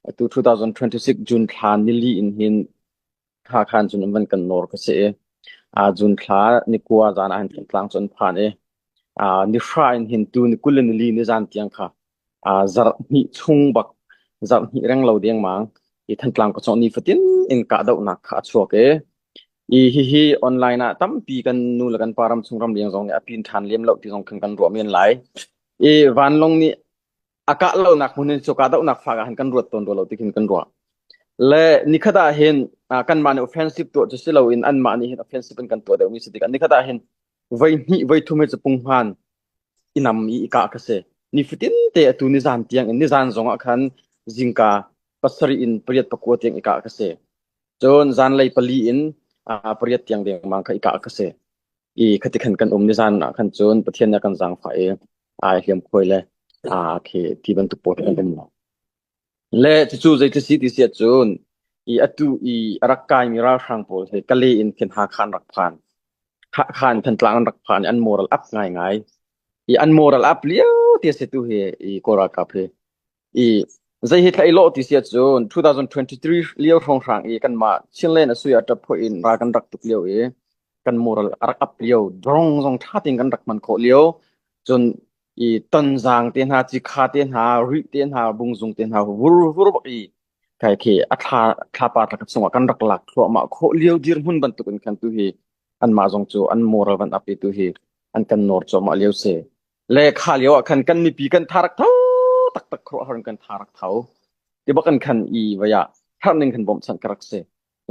Atu 2026 June thla nili in hin Hakha cun an van kan nawr ka si i June thla ni kua zan ah hin Thantlang cu an phan i ni hra in hin tu ni 20 le nili ni zan tiang kha zarh hnih chung bak zarh hnih reng lo dengmang i Thantlang ka cawh ni fatin in kahdohnak kha a chuak i i hihi online ah tampi kan nu le kan pa ram chung ram leng zong nih a pin ṭhan lem lo ti zong khan kan ruah men lai. I vanlawng nih a kah lonak hmun in cu kahdohnak fak ah hin kan ruat tawn rua lo ti khin kan ruah. Le nikhat ah hin kanmah nih offensive tuah cu si loin anmah nih hin offensive in kan tuah deuhmi si tikah nikhat ah hin voi hnih voi thum hi cu punghman i nam i i kah ka si. Nifatin te atu nizan tiang in nizan zong ah khan zingka 7 in 8 pakua tiang i kah ka si. Cun zanlei 4 in 8 tiang dengmang kha i kah ka si. I khati khan kan um nizan ah khan cun Pathian nih a kan zaangfah i ai hliam khuai le khi ti bantuk pawl kan um lo. Le cucu zeiti si ti si ahcun i atu i a rak kaimi ralhrang pawl hi Kale in khin Hakha an rak phan. Hakha in Thantlang an rak phan i an moral up ngaingai. I an moral up lio ti a si tu hi i Kawl ralkap hi. I zei hi thlai lawh ti si ahcun 2023 lio hrawnghrang i kanmah Chinland a sui ah ṭap phoih in ral kan rak tuk lio i kan moral a rak up lio drone zong ṭha tein kan rak hman khawh lio cun i tonzaang te hna cikha te hna rih te hna bungzung te hna vur vur bak i kai khi a thla thlapa tla chungah kan rak lak thluahmah khawh lio dirhmun bantuk in khan tu hi anmah zong cu an moral van up i tu hi an kan nawr cuahmah lio si le kha lio ah khan kan mipi kan tha rak tho taktak khuaruahhar in kan tha rak tho ti bak in khan i vaya thar ning khan bawmhchanh ka rak si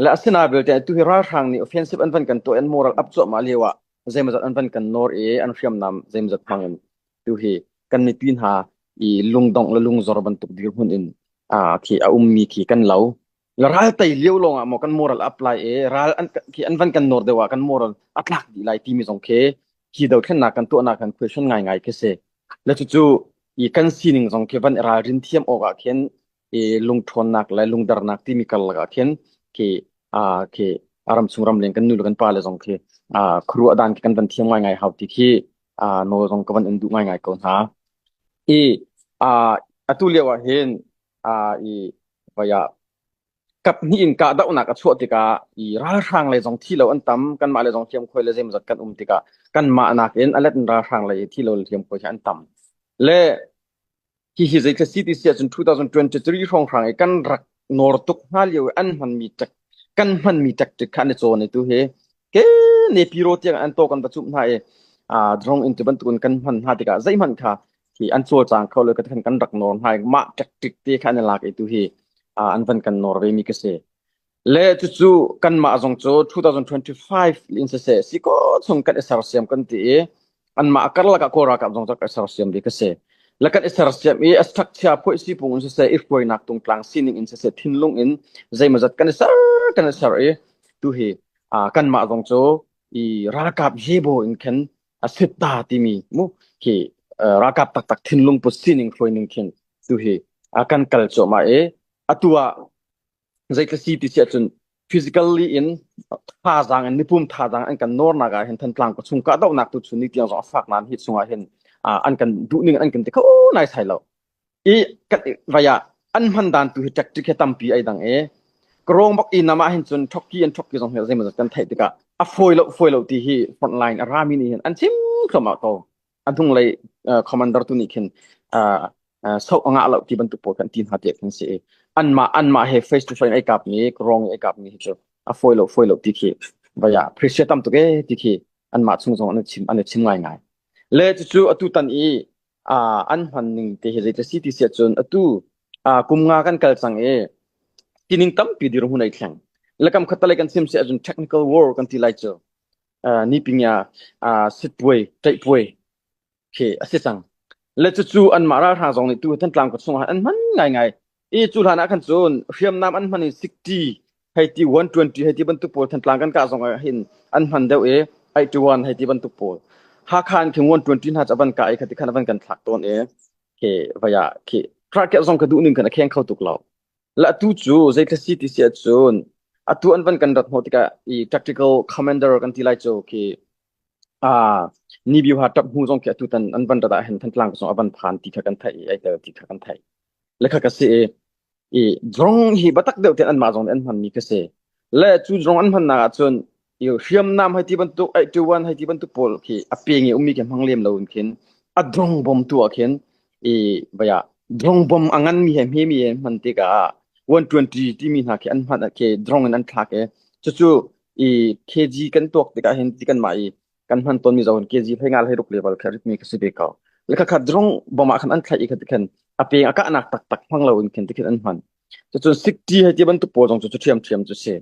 le asina belte tu hi ralhrang nih offensive an van kan tuah an moral up cuahmah lio ah zeimazat an van kan nawr i an hriamnam zeimazat hmang in tu hi kan mipi hna i lungdongh le lungzor bantuk dirhmun in a khi a ummi khi kan lo ral tei lio lawng ah maw kan moral apply i ral an khi an van kan nawr deuh ah kan moral a tlak dih lai timi zong khi hi dothlennak kan tuahnak kan question ngaingai khi si le cucu i kan sining zong khi van i ralrin thiam awk ah khin i lungṭhawnnak le lungdarnak timi karlak ah khin khi a khi ram chung ram leng kan nu le kan pa le zong khi a khuaruah dan khi kan van thiam ngaingai hau ti khi a nawl zong ka van in duh ngaingai ko hna i a atu lio ah hin a i vaya kap hnih in kahdohnak a chuah tikah i ralhrang lei zong thi lo an tam kanmah lei zong hliamkhuai le zeimawzat kan um tikah kanmah nakin a let in ralhrang lei thi lo le hliamkhuai hi an tam le hihi zeitluk si ti si ahcun 2023 hrawnghrang i kan rak nawr tuk hna lio i an hmanmi tek kan hmanmi tactic kha an i cawn i tu hi ke ne piro tiang an to kan va cumh hna i drone in ti bantukin kan hman hna tikah zeihmanh kha hi an cawlcang kho lo kan kan rak nawr hna i mah tactic te kha an i lak i tu hi an van kan nawr ve mi ka si. Le cucu kanmah zong cu 2025 in siseh si ko chung kan i sersiam kan ti i anmah karlak ah Kawl ralkap zong cu kan i sersiam ve ka si. Le kan i sersiam i a structure phoih sipung in siseh i hruainak tungtlang sining in siseh thinlung in zeimawzat kan i ser kan i ser i tu hi kanmah zong cu i ralkap yebo in khin a sitta timi mu khi ralkap taktak thinlung put sining hruaining khin tu hi kan kal cuahmah i atu ah zeitluk si ti si ahcun physically in thazaang in mipum thazaang an kan nawrnak ah hin Thantlang ka chung kahdohnak tu chun ni tiang zong a fak nain hi chungah hin an kan duh ning an kan ti kho nai sai lo i kan vaya an hman dan tu hi tactic he tampi ai dang e karong bak i nama hin cun thokki an thokki zong hi zeimawzat kan theih tikah a fawi lo fawi lo ti hi frontline a rami nih hin an chim thluahmah ko a hnunglei commander tu nih khin so a ngah lo ti bantuk pawl kan ti hna tiah khin si i anmah anmah he face to face ai kap mi rong ai kap mi hi cu a fawi lo fawi lo ti khi vaya appreciate tam tuk e ti khi anmah chung zong an chim an chim ngai ngai le cucu atu tan i an hman ning te hi zeitluk si ti si ahcun atu kum nga kan kal cang i tining tampi dirhmun ai thleng le kam khat talei kan chim si ahcun technical war kan ti lai cu nipingya sitpuai ṭaihpuai khi a si cang. Le cucu anmah ralhrang zong nih tu Thantlang khua chungah an hman ngaingai. I cu hlan ah khan cun hriamnam an hman i 60 hei ti 120 hei ti bantuk pawl Thantlang kan kah zong ah hin an hman deuh i 81 hei ti bantuk pawl. Hakha in khin 120 hna cu a van kah i khati khan a van kan thlak tawn i khi vaya khi Krakeh zong ka duh ning khan a kheng kho tuk lo. Le atu cu zeitluk si ti si ahcun atu an van kan rat hnawh tikah i tactical commander kan ti lai cu khi Nibiu ha ṭap hnu zong khi atu tan an van rat ah hin Thantlang zong a van phan ti kha kan theih i ai tel ti kha kan theih. Le kha ka si i. I drone hi biatak deuh tein anmah zong nih an hmanmi khi si. Le cu drone an hmannak ahcun i hriamnam hei ti bantuk 821 hei ti bantuk pawl khi a peng i ummi khi hmang lem lo in khin a drone bom tu ah khin i vai ah drone bom a nganmi he hmemi he hman tikah 120 timi hna khi an hman khi drone in an thlak i cucu i kg kan tuak tikah hin ti kanmah i kan hman tawnmi zohin kg hlei nga hlei ruk level kha ritmi ka si ve ko. Le kha drone bom ah khan an thlaih i kha tikhan a peng a kahnak taktak hmang lo in khin tikhin an hman. Cucun 60 hei ti bantuk pawl zong cu cu ṭhiamṭhiam cu si.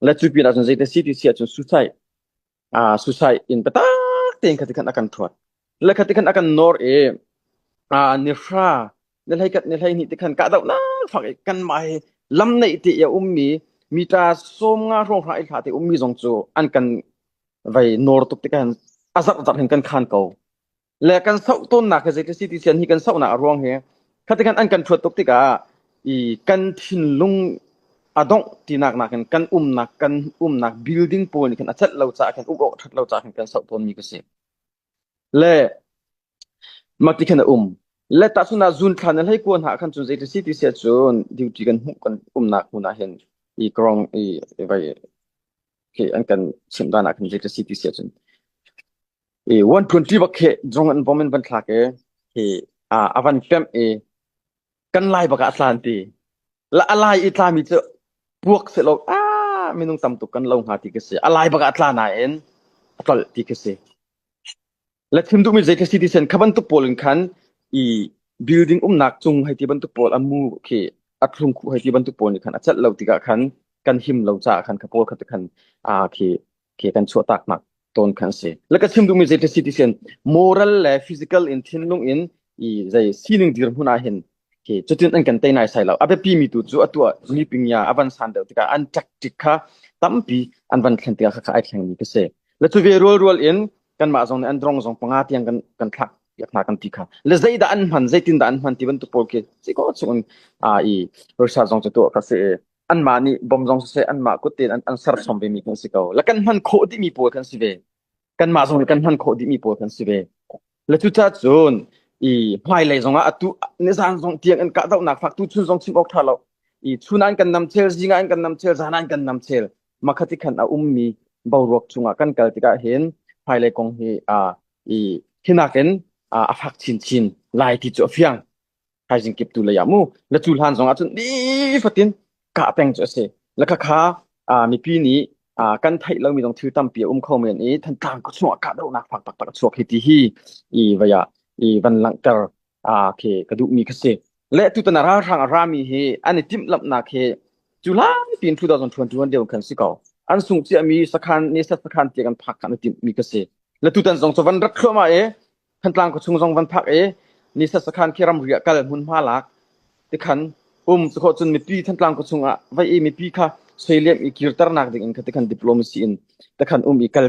Le cu pin ahcun zeite si ti si ahcun suicide ah suicide in biatak tein kha tikhan a kan ṭhuat. Le kha tikhan a kan nawr i ah nihra ni hleikat ni hleihnih tikhan kahdohnak fak i kanmah hi lam neih te i a ummi mita 50 hrawng i hla te ummi zong cu an kan vai nawr tuk tikah hin a zarh zarh hin kan khan ko. Le kan soh tawnnak hi zeitluk si ti sian hi kan sohnak a ruang hi khatikan an kan ṭhuat tuk tikah i kan thinlung a dongh tinak nakin kan umnak kan umnak building pawl nih khan a celh lo caah khan uk awk ṭhat lo caah khan kan soh tawnmi ka si. Le mah ti khan a um. Le tahchun ah zun thla na hlei kuan hna khan cun zeitluk si ti siah cun duty kan hmuh kan umnak hmun ah hin i krong i vai khi an kan chimh dan ah khan zeitluk si ti siah cun i 120 bak khi drone an bom in van thlak i hi a van pemh i kan lai bak ah a tlan ti. La a lai i tlami cu puak sehlaw a minung tam tuk kan lo hnga ti ka si. A lai bak ah a tla nain a tlolh ti ka si. Le thim duhmi zei ka si ti sen kha bantuk pawl in khan i building umnak cung hei ti bantuk pawl a mu khi a thlung khuh hei ti bantuk pawl nih khan a celh lo tikah khan kan him lo caah khan kha pawl kha te khan a khi khi kan chuahtak nak tawn khan si. Le ka chim duhmi zei ka si ti sen moral le physical in thinlung in i zei sining dirhmun ah hin khi cutin an kan tei nai sai lo. A biapi mi tu cu atu ah mi pingya a van san deuh tikah an tactic kha tampi an van thlen tikah kha kha ai thleng mi ka si. Le cu ve rual rual in kanmah zong nih an drong zong panga tiang kan kan thlak piak hna kan ti kha. Le zeidah an hman zeitin dah an hman ti bantuk pawl khi si ko chung in a i research zong cu tuah kha si i anmah nih bom zong siseh anmah kut tein an, an serchom ve mi kan si ko. Le kan hman khawh dih mi pawl kan si ve. Kanmah zong nih kan hman khawh dih mi pawl kan si ve. Le cucaah cun i hmailei zongah atu nizan zong tiang in kahdohnak fak tu chun zong chim awk ṭha lo. I chun an kan nam chel, zing an kan nam chel, zan an kan nam chel. Makhati khan a ummi boruak chungah kan kal tikah hin hmailei kong hi a i hinak in a fak chinchin lai ti cu a fiang. Thaizing kip tu lei ah mu le cu hlan zong ah cun nifatin kah peng cu a si. Le khakha mipi nih kan theih lomi zong thil tampi a um kho men i Thantlang khua chungah kahdohnak fak taktak a chuak hi ti hi i vai ah i van langhter khi ka duhmi kha si. Le tutan ah ralhrang a rami hi an i timhlamhnak hi cu lai piin 2021 deu khan si ko. An sungh ciami sakhan ni set sakhan tiang an phak khan an timhmi kha si. Le tutan zong cu van rat thluahmah i Thantlang khuachung zong van phak i nisat sakhan khi ramri ah kal hmunhma lak tikhan um cu khawh cun mipi Thantlang khuachung ah vai i mipi kha soiliam i kirternak ding in kha tikhan diplomacy in tikhan um i kal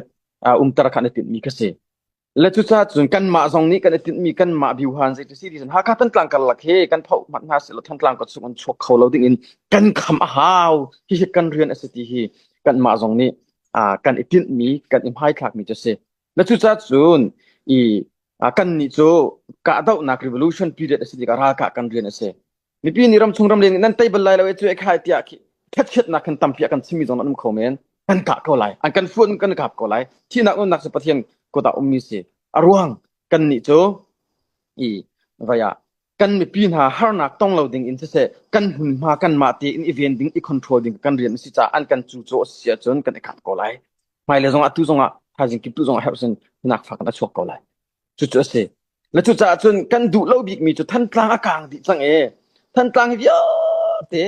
umter kha an i tinhmi kha si. Le cucaah cun kanmah zong nih kan i tinhmi kanmah biuhan zei ti si ti cun Hakha Thantlang karlak hi kan phoh hmanh hna seh law Thantlang khuachung an chuak kho lo ding in kan kham a hau. Hihi kan rian a si ti hi kanmah zong nih kan i tinhmi kan i hmaithlakmi cu a si. Na cucaah cun i kannih cu kahdohnak revolution period a si tikah ralkah kan rian a si. Mipi nih ramchung ramleng nih nan tei bal lai lo e cu e khai tiah khi khatchiatnak khan tampi a kan chimmi zong an um kho men. Kan kah ko lai. An kan fuan kan kap ko lai. Thihnak nunnak cu Pathian kut ah ummi si. A ruang kannih cu i vai ah kan mipi hna harnak tong lo ding in siseh kan hmunhma kanmah tein i ven ding i control ding kan rian a si caah an kan cu a si ahcun kan i kap ko lai. Hmailei zongah tu zongah thaizing kip tu zongah herh sin hinak fak in a chuak ko lai. Cucu a si. Le cucaah cun kan duh lo bikmi cu Thantlang a kang dih cang e. Thantlang hi vialte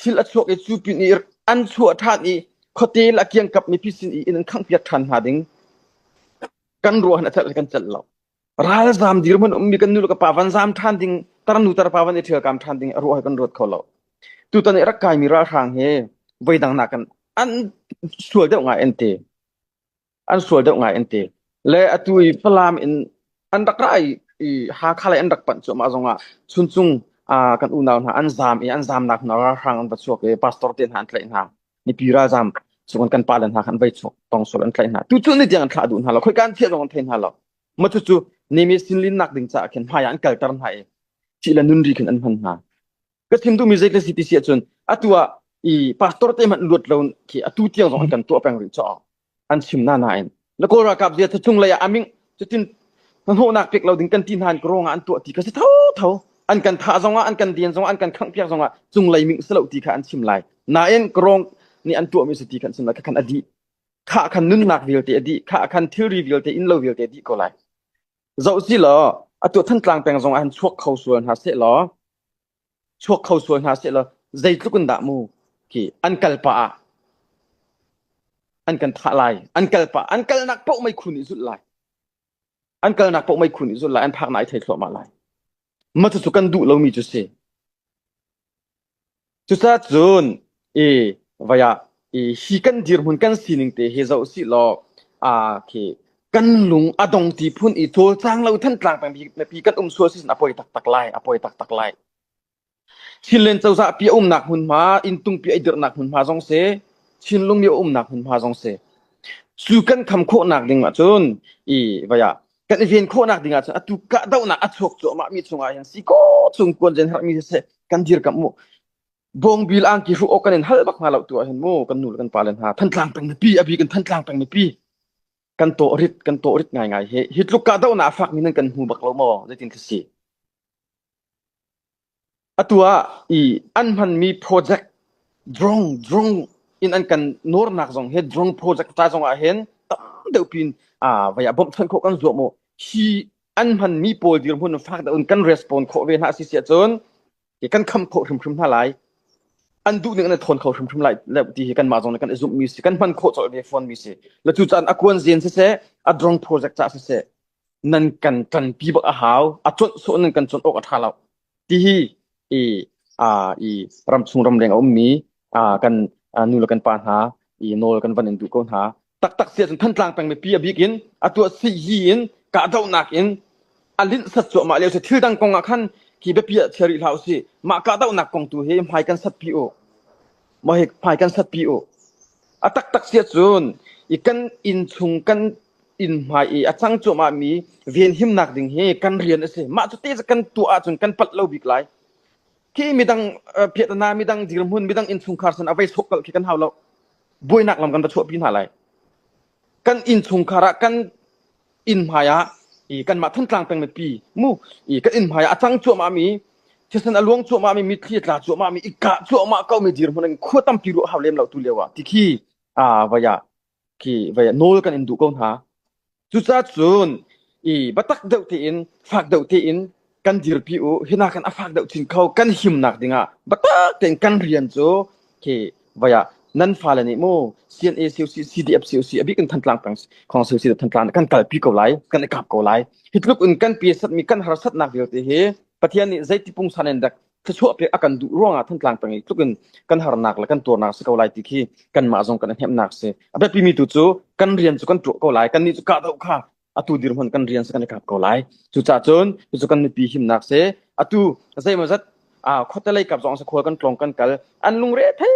thil a chuak i cu pin i an chuah ṭhan i khuate le a kiangkap mipi sin i inn an khanghpiak ṭhan hna ding kan ruah a celh kan celh lo. Ralzam dirhmun ummi kan nu le ka pa van zam ṭhan ding tarnu tarpa van i ṭhialkam ṭhan ding a ruah kan ruat kho lo. Tutan i rak kaimi ralhrang hi voidang nakin an sual deuh ngai an ti. An sual deuh ngai an ti. Le atu i Falam in an rak ra i, i Hakha lei an rak panh cuahmah zongah Chuncung uh, kan unau hna an zam i an zamnak hna ralhrang an va chuak i pastor te hna an tlaih hna. Mipi ralzam chung kan pale hna khan vai chuak tong sual an tlaih hna. Tu cu ni tiang an thlah duh hna lo. Khoi kan thiah zong an thei hna lo. Ma cucu nemi sinlin nak ding caah khin hmai ah an kalter hna i thih le nun ri khin an hman hna. Ka chim duhmi zei ka si ti si ahcun atu ah i pastor te hmanh luat lo khi atu tiang zong an kan tuah peng rih caw an chim na nain na kawl ralkap zia chung lei ah aming cutin hnahnawhnak pek lo ding kan ti hna in ka an tuah ti ka si tho tho an kan thah zongah an kan den zongah an kan khangh piak zongah cunglei ming si lo ti kha an chim lai nain karong nih an tuahmi si ti khan chim lai kha khan a dih kha khan nunnak vialte a dih kha khan thilri vialte inn lo vialte a dih ko lai zoh si law atu Thantlang peng zong ah han chuak kho sual hna seh law chuak kho sual hna seh law zeitluk in dah mu khi an kal pah ah an kan thah lai an kal pah an kalnak paoh mei khu nih zulh lai an kalnak paoh mei khu nih zulh lai an phak na ai thei thluahmah lai ma cucu kan duh lomi cu si Cucaah cun i vai ah i hi kan dirhmun kan sining te hi zoh sih law aa khi kan lung a dong ti phun i cawlcang lo Thantlang peng mipi kan um sual si a poi taktak lai a poi taktak lai. Chinland cozah pi a umnak hmunhma inntung pi a dirhnak hmunhma zong si Chinlung mi a umnak hmunhma zong si cu kan kham khawhnak ding ahcun i vai ah kan i ven khawhnak ding ahcun atu kahdohnak a chuak cuahmah mi chungah hin si ko chung kuan zen herhmi siseh kan dirkamh mu bawngbil angki hruh awk kan in hal bak hna lo tu ah hin mu kan nu le kan pa le hna Thantlang peng mipi a bik in Thantlang peng mipi kan tawh rit kan tawh rit ngaingai hi hi tluk kahdohnak a fak mi nan kan hmu bak lo maw zeitin ka si Atu ah i an hmanmi project drone drone in an kan nawrnak zong hi drone project ca zong ah hin tam deuh pin ah vai ah bawmhchanh khawh kan zuam u. Hi an hmanmi pawl dirhmun fak deuh in kan respond khawh ve hna a si si ahcun kan kham khawh hrimhrim hna lai. An duh ning an i thawn kho hrimhrim lai ti hi kanmah zong nih kan i zumhmi si kan hman khawh colh ve fawnmi si. Le cucaah a kuan zen siseh, a drone project ca siseh, nan kan ṭanpi bak a hau a conh sawh nan kan conh awk a ṭha lo ti hi i a i ramchung ramleng a ummi a kan nu le kan pa hna i nawl kan van in duh ko hna taktak si ahcun Thantlang peng mipi a bik in a tuah si hi in kahdohnak in a linh sat cuahmah lio si thil dang kong ah khan khi biapi ah chia rih hlah usih mah kahdohnak kong tu hi hmai kan sat pi u mah hi hmai kan sat pi u a taktak si ahcun i kan inn chung kan inn hmai i a cang cuahmahmi venhimnak ding hi kan rian a si. Mah cu te kan tuah ahcun kan palh lo bik lai. Khi midang piahtana, midang dirhmun, midang innchungkhar sin a vei sawh kalh khi kan hau lo. Buainak lam kan va chuahpi hna lai. Kan innchungkhar ah kan inn hmai ah i kanmah Thantlang peng mipi mu i kan inn hmai ah a cang cuahmahmi thisen a luang cuahmahmi mitthli a tla cuahmahmi i kah cuahmah ko mi dirhmun in khua tampi ruah hau lem lo tu lio ah ti khi a vai ah khi vai nawl kan in duh ko hna. Cucaah cun i biatak deuh tein fak deuh tein kan dirpi u hina kan a fak deuh chin kho kan himnak dingah biatak tein kan rian cu khi vai ah nan fale nih mu CNA COC CDF COC a bik in Thantlang peng khong COC Thantlang kan kalpi ko lai kan i kap ko lai hi tluk in kan pi satmi kan harsatnak vialte hi Pathian nih zeiti pungsan in dak thluachuah pek a kan duh ruangah Thantlang peng i tluk in kan harnak le kan tuarnak si ko lai ti khi kanmah zong kan i hnemhnak si. A biapimi tu cu kan rian cu kan tuah ko lai. Kannih cu kahdoh kha atu dirhmun kan rian si kan i kap ko lai. Cucaah cun cucu kan mipi himnak si. Atu zeimawzat khuate lei kap zong si khual kan tlawng kan kal an lungre thei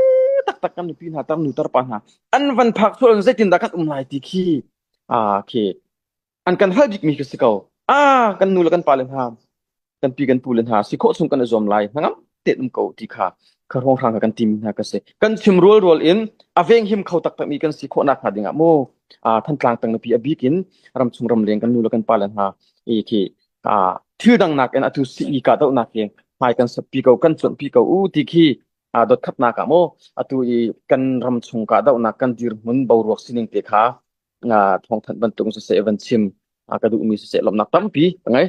taktak kan mipi hna tar nu tar pa hna an van phak sual zeitindah kan um lai ti khi khi an kan hal bikmi khi si ko. Ah kan nu le kan pa le hna kan pi kan pu le hna si khawh chung kan i zuam lai hnangam tein um ko ti kha kha hrawnghrang kha kan tim hna ka si kan chim rual rual in a venghim kho taktak mi kan si khawh nak hnga ding ah mu Thantlang peng mipi a bik in ramchung ramleng kan nu le kan pa le hna i khi thil dang nak in atu si ka doh nak hi hmai kan sat pi ko kan cuanh pi ko u ti khi dot khat nak ah mu atu i kan ramchung ka doh nak kan dirhmun boruak sining te kha thawngthanh bantuk siseh van chim ka duhmi siseh lawmhnak tampi ka ngei.